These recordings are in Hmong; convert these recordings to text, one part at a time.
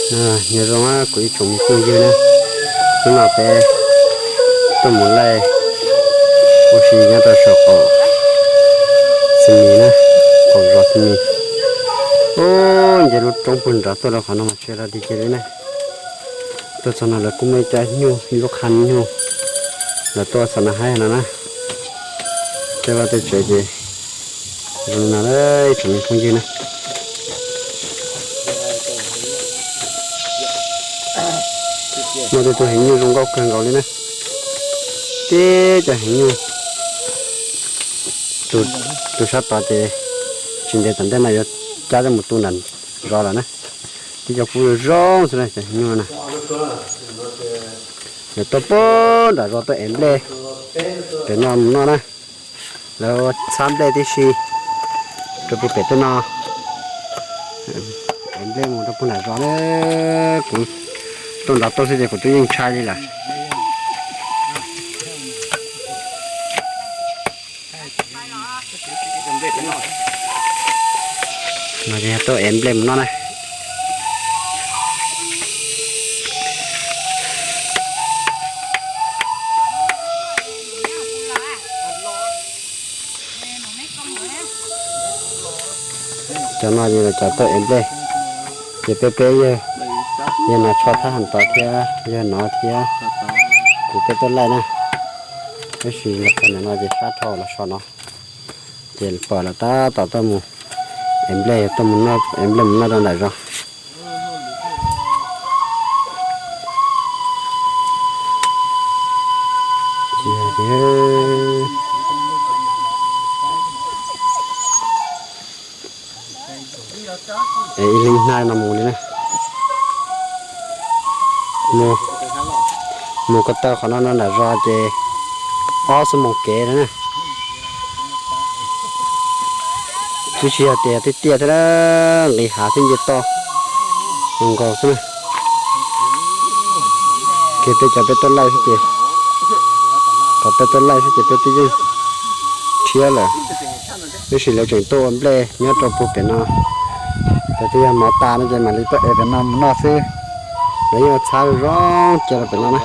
Nyob zoo kuv ib tsoom me phooj ywg na, hnub no peb tuaj mus laij ua si nyob rau saum qaum Xi Mis na, qaum zos Xi Mis. Ub, nce lub roob puag nrad tuaj rau qhov no mas tsis yog dog dig kiag li na. Tuaj txog no lawv kuj muaj ib co nyuj, ib lub qhab nyuj, lawv tuaj xam na haib no na. Tej vaj tej tsev ces zoo li no, ib tsoom me phooj ywg na. Muaj tej tug heev nyuj zoo nkauj kawg nkaus li na. Tib cov heev nyuj. Tus sab tod ces tsis ntev tom ntej no yuav cab coj mus tu nram zos lawm na. Tib cov kub zoo zoo xwb na cov heev nyuj na. Lawv tuaj puag nram zos tuaj ev nplej pem no mus noj na. Lawv ua txhab nplej tib si rau puag pem tej no. Ev nplej mus rau puag nram zos na. Kuv tuaj nrad tuaj xwb ces kuv twb yeej ntshai li lawm. No ces tuaj ev nplej mus noj na. Cov no ces cov tuaj ev nplej, ces peb peb yawg, yawg Nom Tsho Thab Ham Tod thiab yawg Nom thiab kuv peb tuaj laij na. Tab sis los txog ntawm no ces sab dhau los so no, ces pom lawv tab tom tuaj mus ev nplej, tuaj mus noj, ev nplej mus noj rau nram zos. Ib leeg hnab no mus li na. Mus ko taw qhov no no nram zos ces ob xuab moos kev na. Twb tsis yog tias tiaj tiaj thiab, nqis hav thiab nce toj zoo nkaus xwb na. Ces peb cov peb tuaj laij xwb ces, qhov peb tuaj laij xwb ces peb twb yeej rhiab lawm. Tab sis lawv tseem tuaj ua nplej nyob rau puag pem no, ces twb yog mov tas no ces mam li tuaj ev pem no mus noj xwb. Lawv yeej ua txhab zoo zoo cia rau pem no na.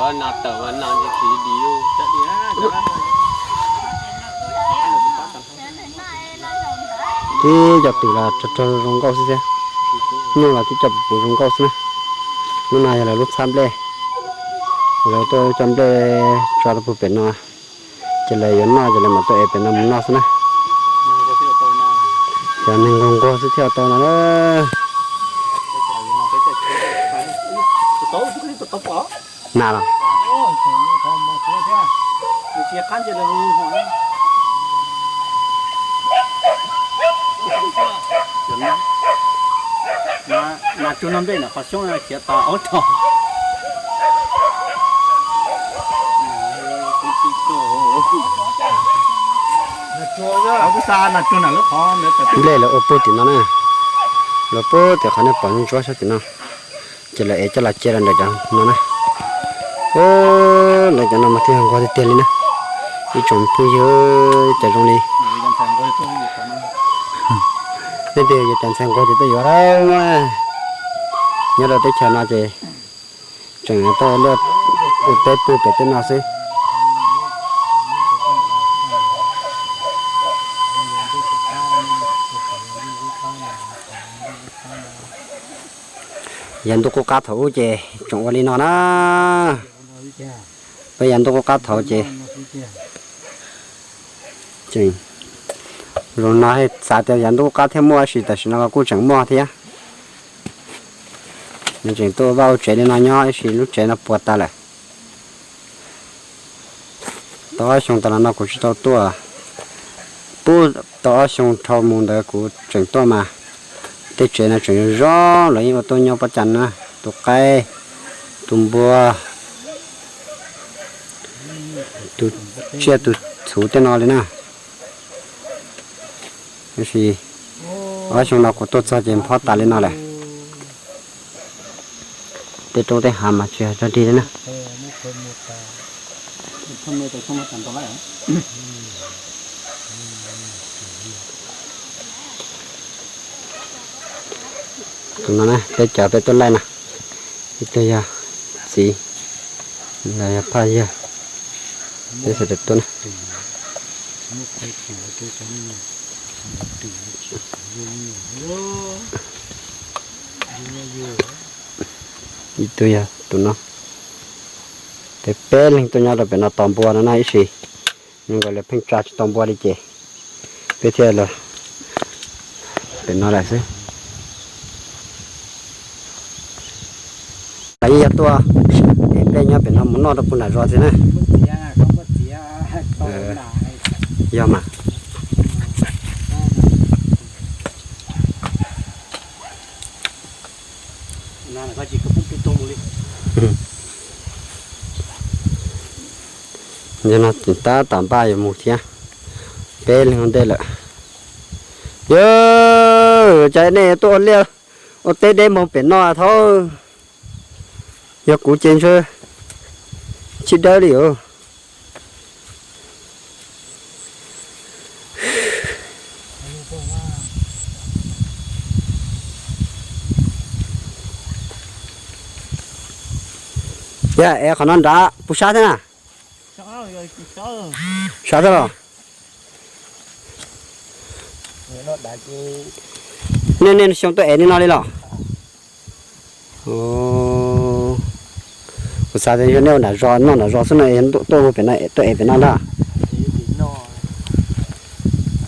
Tib co twm los rog rog zoo nkauj xwb thiab, nyuj los tib co puv puv zoo nkauj xwb na. Lub no yog lawv lub txhab nplej, lawv tuaj coj nplej tso rau puag pem no, ces lawv yuav noj ces lawv mam tuaj ev pem no mus noj xwb na. Cov neeg nquag nquag xwb thiaj tau no na. Nas los? Nas tsuag no nplej ntawm qhov xyoob khiav tas ob rho. Nplej lawv ua puag tim no na, lawv puag tim qhov nej pom ntsuab sab tim no, ces lawv ev coj los cia rau ntawm cov no na. Lawv cov no mas thiaj nquag tiag tiag li na. Ib tsoom phooj ywg, cov zoo li nej tias yog cov ntxhais nquag ces tuaj yuav lawm na. Nyob rau teb chaws no ces tseem tuaj luaj peb puag pem tej no xwb. Yav ntuj qub qab thaum ub ces tseem ua li no na. Peb yav ntuj qub qab thaum ces, zoo no xav tias yav ntuj qub qab thiaj muaj, tab sis tam sim no los kuj tseem muaj thiab. Nws tseem tuaj ua vaj ua tsev li no nyob, tab sis lub tsev no puas tas lawm. Tau ob xyoo tas los no kuv tsis tau tuaj. Puag tau ob xyoo dhau mus ntawd kuv tseem tuaj mas tej tsev no tseem zoo zoo, lawv yeej ua tuaj nyob pob cas na, tus qaib, tus npua, tus tsiaj tus txhu tej no li na. Tab sis ob xyoo no kuv tuaj txog ces phob tas li no lawm. Tej roob tej hav mas tsis hais tso dig li na. Tus no na, peb cov peb tuaj laij na. Ib tug yog txiv, los yog phaj yawg, peb sawv daws tuaj na. Ib tug yog tus no. Peb peb leeg tuaj nyob rau pem no tos npua no na ib si, nws nkaus li pheej tsa tsis tau npua li ces peb thiaj los pem no lawm xwb. Yeej yog tuaj es nplej nyob pem no mus noj rau puag nram zos thiab na. Yog mas. Yog no tab tom npaj yuav mus thiab, peb leeg ua ntej lawm. Yog cas nej tuaj ua liaj ua teb deb moog pem no thaub, yog kuv ces ntshe tsis dawb li os. Yog es qhov no nrad puas sab thiab na? Sab thiab los? Nej, nej xyoo tuaj ev li no li los? Kuv xav tias yog nej ua nram zos noj nram zos xwb no, tuaj ua pem no, tuaj ev pem no ntag.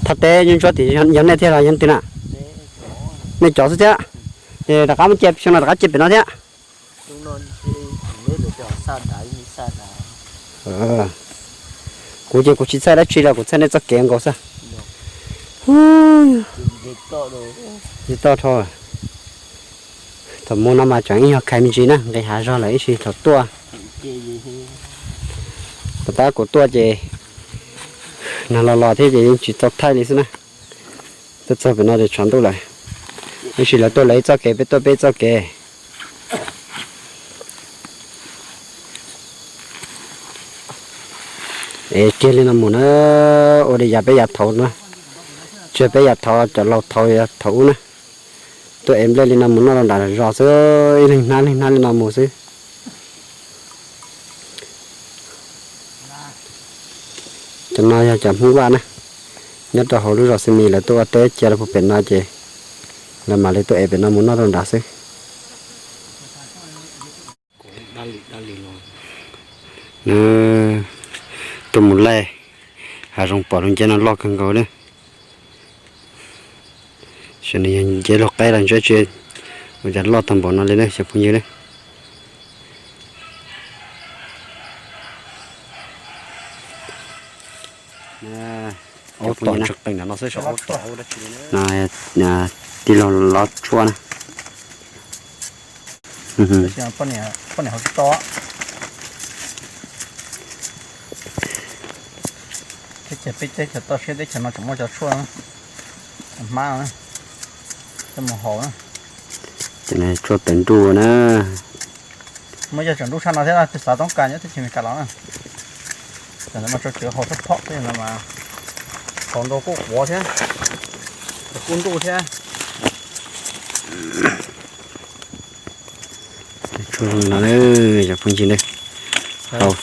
Thaj teb ntsuab tim yog nej thiab los yog leej twg na? Nej cov xwb thiab. Rov qab muab cia xyoo no rov qab cia pem no thiab. Kuv ces kuv tsis txhawj dab tsi los kuv txhawj nej txoj kev nkaus xwb. Tsis toj dhau. Thaum mus no mas tseem ib nyuag khais me ntsis na, nqis hav zog lawm ib si thaum tuaj. Tom qab kuv tuaj ces nag los los thiab ces yeej tsis tau thaij li xwb na. Tuaj txog pem no ces tshav ntuj lawm. Ib si lawv tuaj lawv ib txoj kev, peb tuaj peb txoj kev. Es kiag li no mus na, ua li yav peb yav thaud na, tsis yog peb yav thaud, cov laus thaud yav thaud ub na, tuaj ev nplej li no mus noj rau nram zos xwb, ib leeg hnab leeg hnab li no mus xwb. Cov no yog cov Hmoob Vaj na, nyob rau hauv lub zos Xeeb Mis, lawv tuaj ua teb cia rau puag pem no ces lawv mam li tuaj ev pem no mus noj rau nrad xwb. Tuaj mus laij hav zoov pom lub nceb no loj kawg nkaus na. Xyov nws yog nceb laug qaib los ntsis tsi, ua cas loj tag npaum no li na cov phooj ywg na. Aub tom ntseeg qees ntawm no xwb, saum aub tom aub dab tsi li na. Tij laug lov tshuaj na. Poj niam haus tsis tau. Teb chaws peb teb chaws toj siab teb chaws no tseem muaj cov tshuaj, cov hmab no coj mus haus na. Tshuaj tawv nruj na. Muaj yog tseem nruj tshaj no thiab, tus xav toob kas nyob teb chaws Amelikas los na. Tam ntawd mas tso tswv haus sab phom xwb no mas, haus ntau kuj quav thiab, kuj nruj thiab. Tshuaj no na, cov phooj ywg na, haus.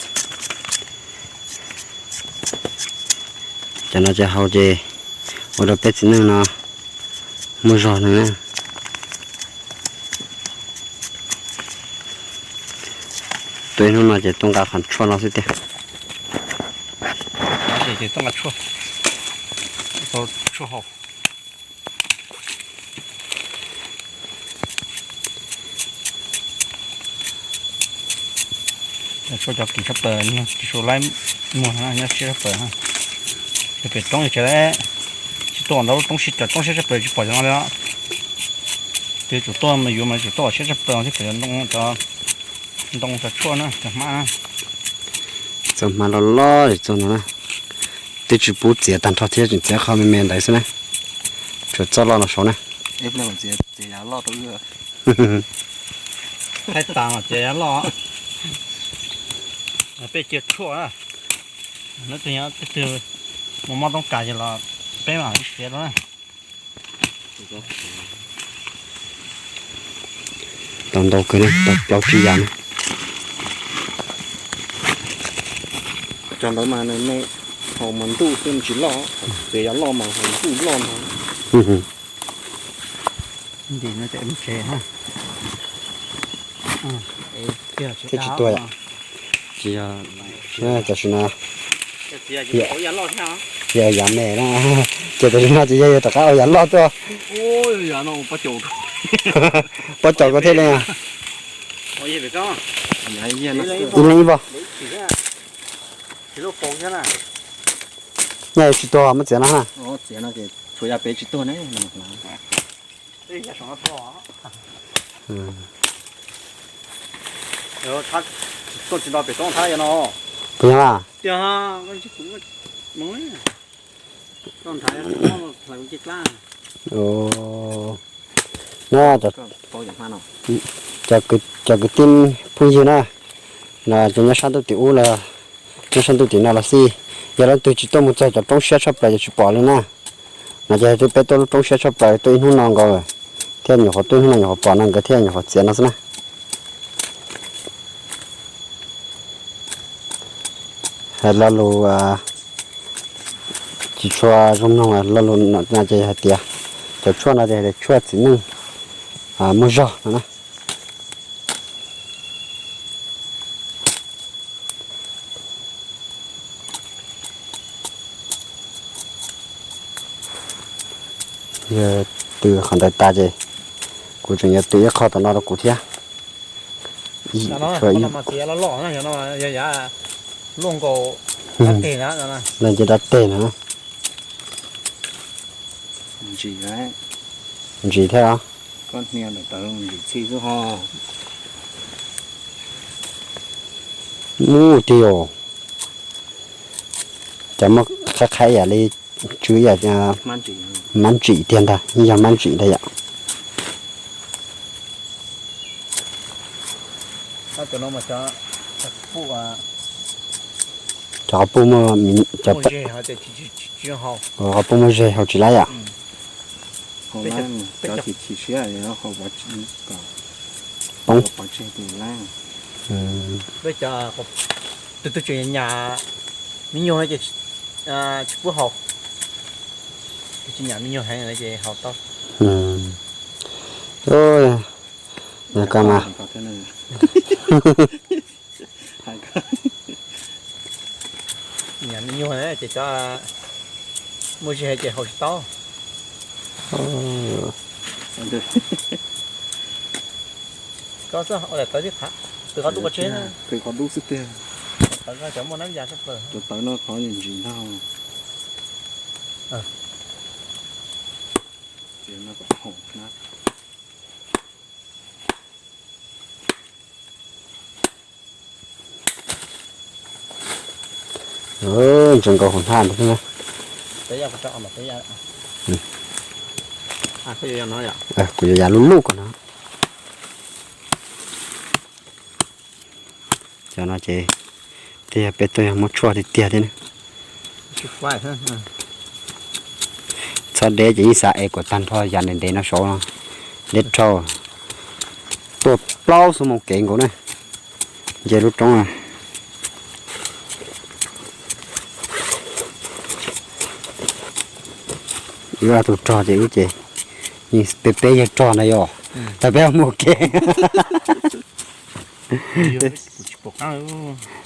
Cov no ces haus ces ua rau peb txiv neej no muaj zog no na. Tuaj ib hnub no ces tuaj nqa qhov tshuaj no xwb tiag. Ces tuaj nqa tshuaj, tshuaj haus. Tshuaj cov kim tshaj plaws, kim su laib muag nyob siab tshaj plaws. Cov pem roob ces tsis tuaj ntawm lub roob siab, cov roob siab tshaj plaws tsis pom cov no li. Tus yuav tsum tuaj mas yuav mas yuav tsum tuaj siab tshaj plaws thiab, cov ntoo cov tshuaj na, cov hmab na. Txoj hmab loj loj li txoj no na, twb tsis pub txiav tag nrho thiab, tseem txiav qhov me me ntawd xwb na. Tsuas txoj loj no saud na. Txiav yav loj. Peb cia tshuaj na, leej twg nyob leej twg mus mob toob kas ces los peb mam li siav rau na. Tau ntau kawg na, tau plaub tsib yam na. Cov ntawd mas nws me, haus mas ntuj xwb nws tsis loj, txiav yog loj mas haus ntuj loj no. Thiab tsis tuag yom. Tsis yog, tam sim no yog yav me na, ces tam sim no ces yog yuav rov qab ua yav loj tuaj. Pob caus koj thiaj li ib leeg ib pob. Nyaj tsis tuag muab txiav no na. Puas yog mas? Na, cov kwv tij phooj ywg na, no ces nyob sab ntuj tim ub los, nyob sab ntuj tim no los xij, yog leej twg tsis tuaj mus txog cov roob siab tshaj plaws ces tsis pom li na. No ces twb peb tuaj lub roob siab tshaj plaws tuaj ib hnub no nkaus, thiaj nyuam qhuav tuaj ib hnub no nyuam qhuav pom no nkawd thiaj nyuam qhuav txiav no xwb na. Hais lo lus tsis tshua zoo mloog, lo lus no ces hais tias cov tshuaj no ces hais tias tshuaj txiv neej muaj zog no na. Yog tws qhov ntawd tas ces kuv tseem yuav tws ib qho tom no rau kuv thiab. Loj nce dab teg no. Ntsis thiab os. Ub, twg yom, cov muaj qhaib qhaib yam li tsw yam, mab ntsim tiag ntag, yog mab ntsim ntag yom. Cov qhov puj muaj, qhov puj muaj zeg haus tsis laib yom. Poob. Peb cov, tus twg tseem nyam me nyuag no ces tsis pub haus, tus tsis nyam me nyuag heev ces haus tau. Ka mas nyam me nyuag ces cov muaj zeg ces haus tsis tau. Koj xwb ua daim tawv tib qhav, tws qhov dub pov tseg, tws qhov dub xwb tiag. Tawv cov muaj nab ya sab plaws, cov tawv no qhov ntsis ntag. Ntsia nkaus hauv hnab ntawd. Kuv yuav ya lub lub ko no. Cov no ces twb yog peb tuaj yog muab tshuaj tiag tiag thiab ne. Txhob deb ces yeej xav es kom tag nrho yam ntev ntev no saud no. Deb rau, tuaj plaub xuab moos kev nkaus na. Nce lub roob na. Wb ob tug rog ces wb ces yeej peb peb yawg rog na yom, tag peb mus kev.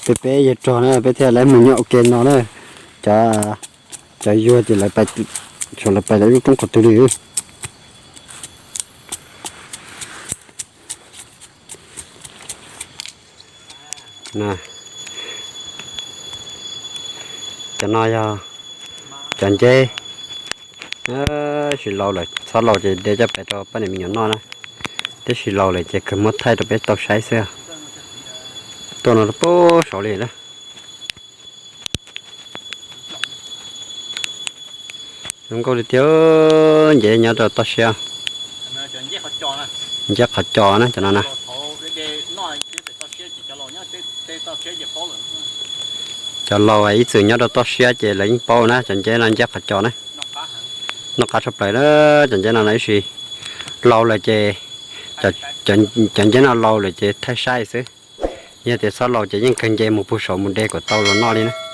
Peb peb yawg rog na peb thiaj lawv mus nyob ua ke no na. Cov, cov yuag ces lawv, lawv pais lawv lub roob qhov twg li. Cov no yog cov nceb, tab sis laus lawm txhob laus ces de coj pais rau poj niam me nyuam noj na. Tab sis laus lawm ces kawg muab thaij rau peb tau saib xwb. Tuaj no rau pem saud li na. Zoo nkauj li tiag, nceb nyob rau toj siab. Nceb qhov cos na cov no na. Cov laus ib txwm nyob rau toj siab ces lawv yeej paub na, cov nceb no nceb qhov cos na. Noj qab tshaj plaws na, cov nceb no na ib sim laus lawm ces Cov, cov nceb no laus lawm ces thaij saib xwb. Yog tias txhob laus ces yeej kawg nce mus puag saum mus de kom tau los noj li na.